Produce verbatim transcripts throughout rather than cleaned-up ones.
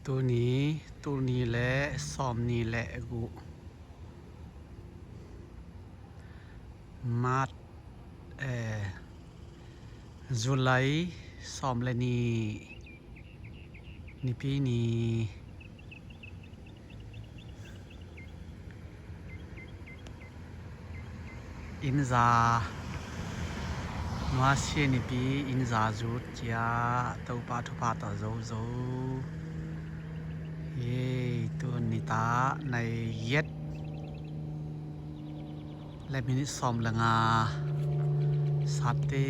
Tuni, tuni le sawm ni le gu, March, eh, July sawm le ni, Nipi ni. Innza nuasia nipi, innza zut kia, Topa thupha tawh zozo. Hei, tuni ta nai giat le minit sawm le nga sate,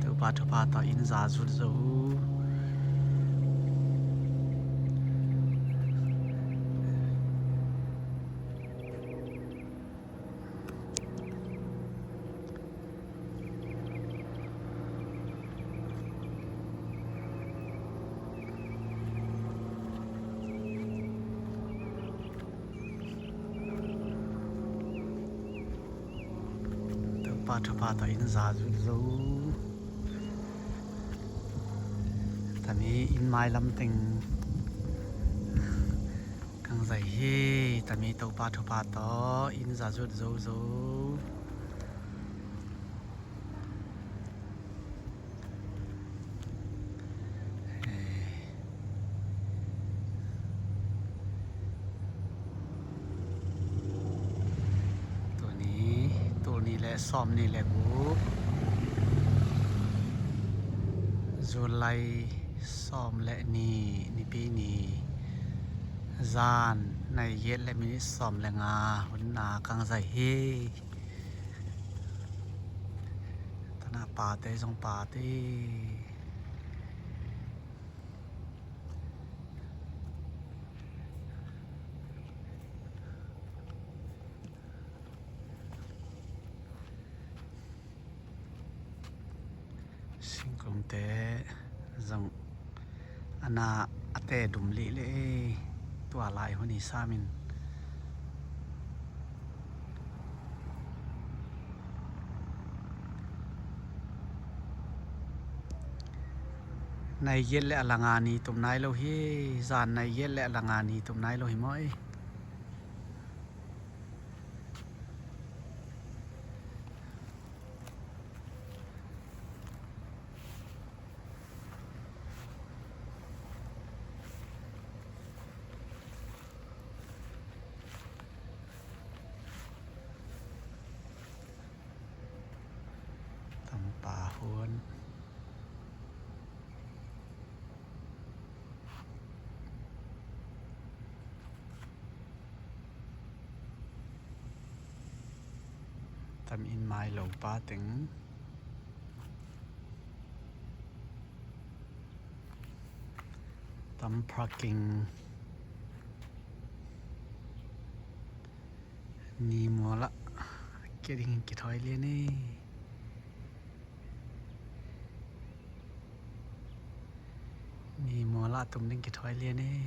Topa thupha tawh innza zut zo. Topa thupha tawh innza zut zo. Tami inn mailam teng kang zai hi. Tami Topa thupha tawh innza zut zozo. Tuni, tuni le sawm ni le gu, July sawm le ni, Nipi ni, zan nai giat le minit sawm le nga hun na kang zai hi. Tana pate zong pate. Singkungte zong a na a te dum lih le ei, tua lai hun hi samin. Nai giat le a langa ni tum nai lo hi, zan nai giat le a langa ni tum nai lo hi maw ei. Tampa hun. Tam inn mai lo pa teng. Tam parking. Ni mual ah kia ding kithawi lian ei. Ni mual ah tum ding kithawi lian ei.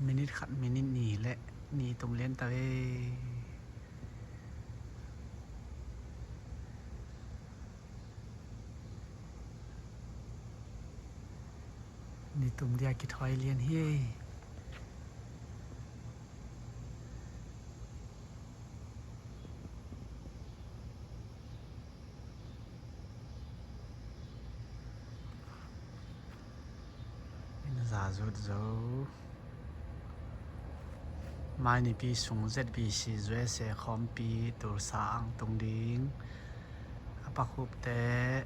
Minit khat, minit ni le ni tum lian ta ve. Ni tum dia kithawi lian hi. Innza zut zo. Mai nipi sung Z B C U S A khawmpi Tulsa ang tung ding. A pakhupte,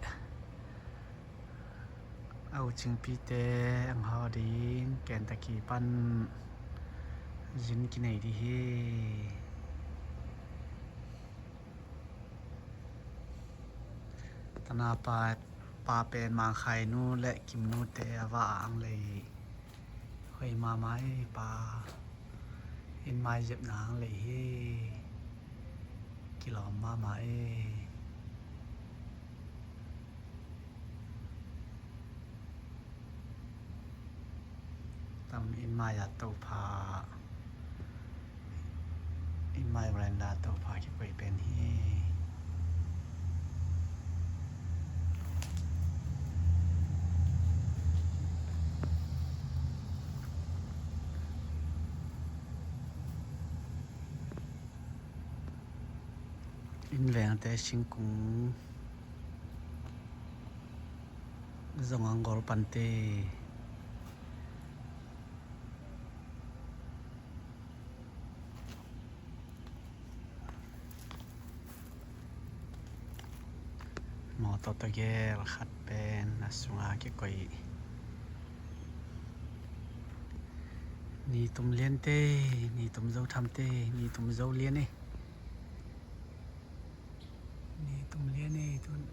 a ucingpite ang haw ding Kentucky pan zin kinei di hi. Tana pa, pa pen Mang Khai nu le Kim nu te a va ang lei. Hoi mama e pa. Inn mai zepna ang lei hi. Kilawm mama e. Tam inn mai a Topa, inn mai veranda Topa kikoi pen hi. Inn vengte singkung zong ang gol pante. Mawtaw tawgel khat pen a sunga kikoih. Nitum liante, nitum zo thamte, nitum zo lian e. Nitum lian e tun.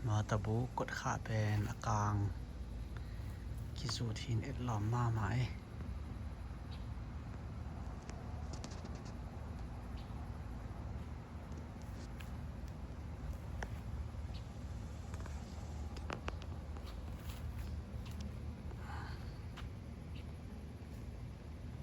Matabu kotkhah pen a kang kizut hin etlawm mahmah e.